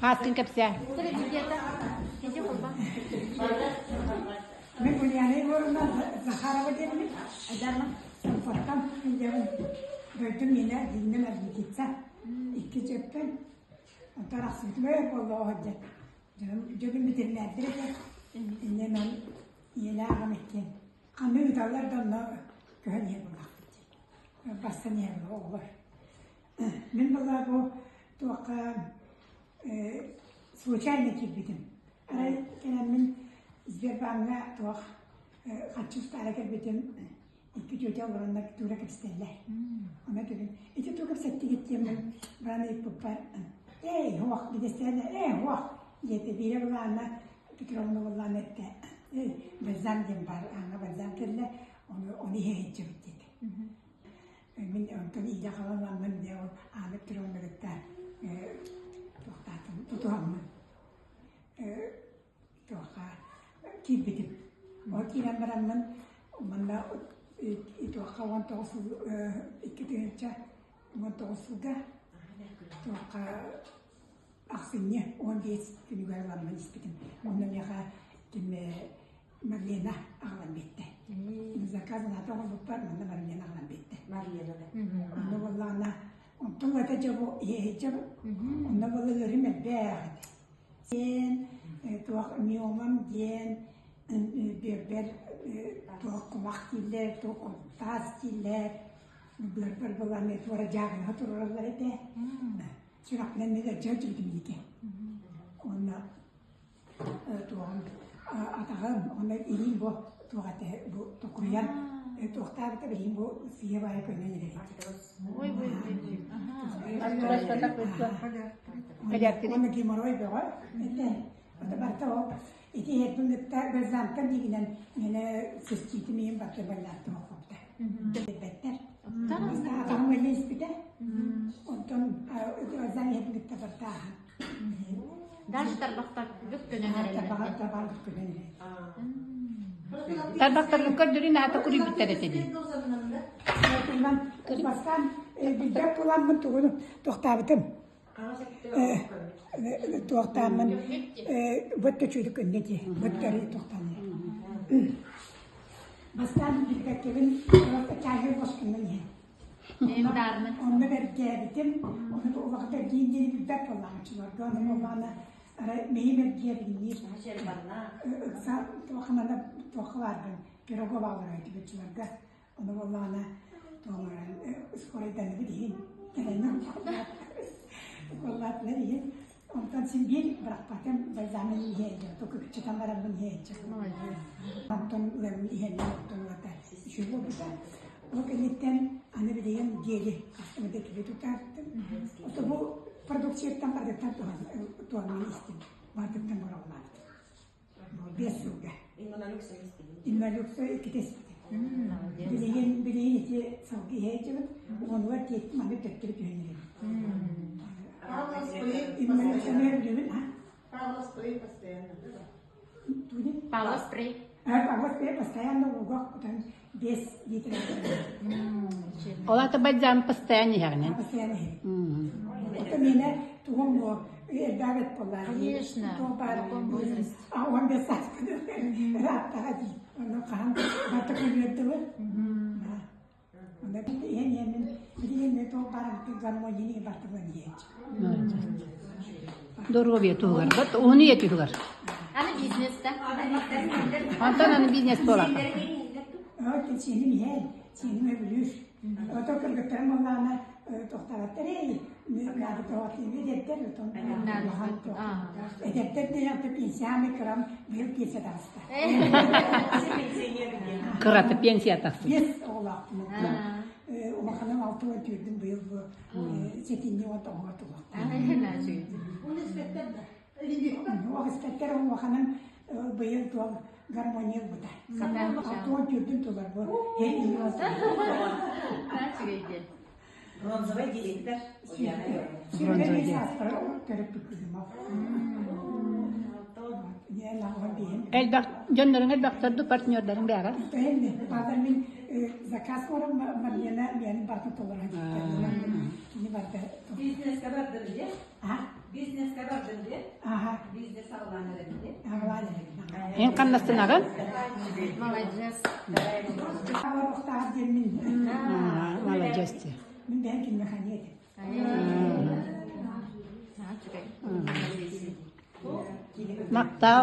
Ааскын кэпсээ. Мин Ульяна Егоровна Захарова диэммин. Сампортан диэбин. Дойдум миэнэ Диннем Аргитица. Икки дьөппөн. Онтон арахсыбытым өр буолла диэн. Дьонум битиринээрдэр этэ. Иннинэн ийэлээх аҕам иккиэн. Ханна ыыталлар да онно көһөн иһэр буоллахпыт дии. Бастан иһэр оҕолор. Мин буолла бу туохха случайно киирбитим. Арай кэлэммин Сбербааҥҥа туох харчы устаара кэлбитим икки тетя олороннор туура кэпсэтэллэр. Онно этэбин, ити тугу кэпсэттигит диэммин баран ыйыппыппар, эй, һуох, бидэстээнэ, ээ, һуох диэтэ. Биирэ былаана Петровна былаана эттэ, эй, бальзам диэн баар, ааҥҥа бальзам кэллэ, ону, ону иһэ сылдьабыт диэтэ. Мин онтон иилэ халаммын дьэ ол Аана Петровна кытта туохтаатым, тутуһаммын туохха киирбитим. Ол киирэн бараммын манна туохха 19 сыл 2019 сылга туохха ахсынньы 15 күнүгэр ыламмын испитим. Онно миэхэ ким Марлена аҕалан биэрдэ. Заказ аната оҥорбуппар манна Марлена аҕалан биэрдэ. Марлена да. Онно буоллаҕына онтон ата дьэ бу иһэ бу. Онно буолла ыарыым элбэх этэ. Сиэн туох миомам диэн бүөрбэр туох кумах дииллэр, туох таас дииллэр. Быарбар буолан туора дьааҕынаҕа туруораллар этэ. Сүрэхпинэн мен ыалдьа сылдьыбытым диэки. Уонна туоҕун атаҕым уонна илиим бу туох этэ бу токуруйан туохтаабыта билиим бу сыыйа баайа көнөн эрэр уонна геморрой бөҕө этэ это барыта ол ити иһэрбин кытта бальзамтан диигинэн мene циститим иһин барыта бальзамтан оххобута билбэттэр атаҕым эле испитэ онтон бальзам иһэрбин кытта барыта ааһан Даже тарбахтар бүк көнөн эрэллэр. Тарбахтар бүк көнөн эрэллэр. Тарбахтаргын көрдөрүүн аата куруйбуттар этэ дии. Бастаан билбэт буоламмын тугун тохтаабытым. Туохтааммын бөттө чүйдүк көннө дии. Бөттөрү тохтаан. Бастаан билбэккэбин чааһы боскунан иһэн. Онно бэргээбитим, ону улахан эргиин диэни билбэт буоллаҕым Ону буоллаҕына арай мэйим эргийэ билиниир. Ыкса туохханана туохха баарбын пирого бааллара этибит Ону буоллаҕына туоҥуран скорайданыбыт иһин кэлэннэр уколлаатылар иһин Онтон син биир бырахпатым, бальзамын иһээччи, токуччутан бараммын иһээччи. Онтон ыарым иһэннэр оттон улата үчүгэй буолбута. Ол кэнниттэн аны билигин диэри хастымыда киһи тутаартым. Ото бу продукцияттан бардыттан туһанан истим. Бардыттан бороҕолаабытым. Биэс сылга. Инвалюкса иккитэ испитим. Билигин билигин ити салгыы иһээччибин, уонугар тиэттим, аны төттөрү түһэн эрэбин. Инвалюксаны өлүбүн, а? Павла спрей постоянно, да? Павла спрей. Павла спрей постоянно ууга кутан 5 литр. Ол ата бальзам постоянно иһэҕинэн. Постоянно иһэбин. Это мене тугум бу элбээбит буоллаа. Конечно. А он без ырааттаҕа дии. Онно хаһан барта көрүөрдүбү. Онно иһэн иһэммин билигин мен туох баар гармонияны бартыбын иһээччи. Доруобуйа туһугар, бат уһун үйэ туһугар. Аны бизнес да. Онтон аны бизнес буолар. Өө сиэним иһэн, сиэним өбүлүүр. Ото кыргыттарым буоллаҕына тохтооботтор эй, наада тоҕо эдэрдэр отон эдэрдэр диэн пенсияны кырам быйыл пенсия таҕыста. Кырата пенсия тахсыбыт. Биэс оҕолоохпун. Улаханым 64-үн быйыл бу сэтинньи 19-га тулуохтаах. Уох испэттэр улаханым быйыл туол гармония ылбыта. 64-үн тулар бу. Бронзовый директор. Бронзовый директор. Төрөппүт Элбэх дьонноруҥ элбэхтэр партнердарыҥ бэҕэ? Баатар мин заказ оҥорон Марлена миэнин барытын толорон кини барыта Бизнеске бардыр дии. Бизнеске бардым де. Аха. Бизнес алған эрэбин Аҕалаан эрэбин. Эн ханнастынаҕын? Молодец. Олохтоох диэммин. Молодец дии. Мин бэйэм кинмеханик этим. Үчүгэй. Махтал.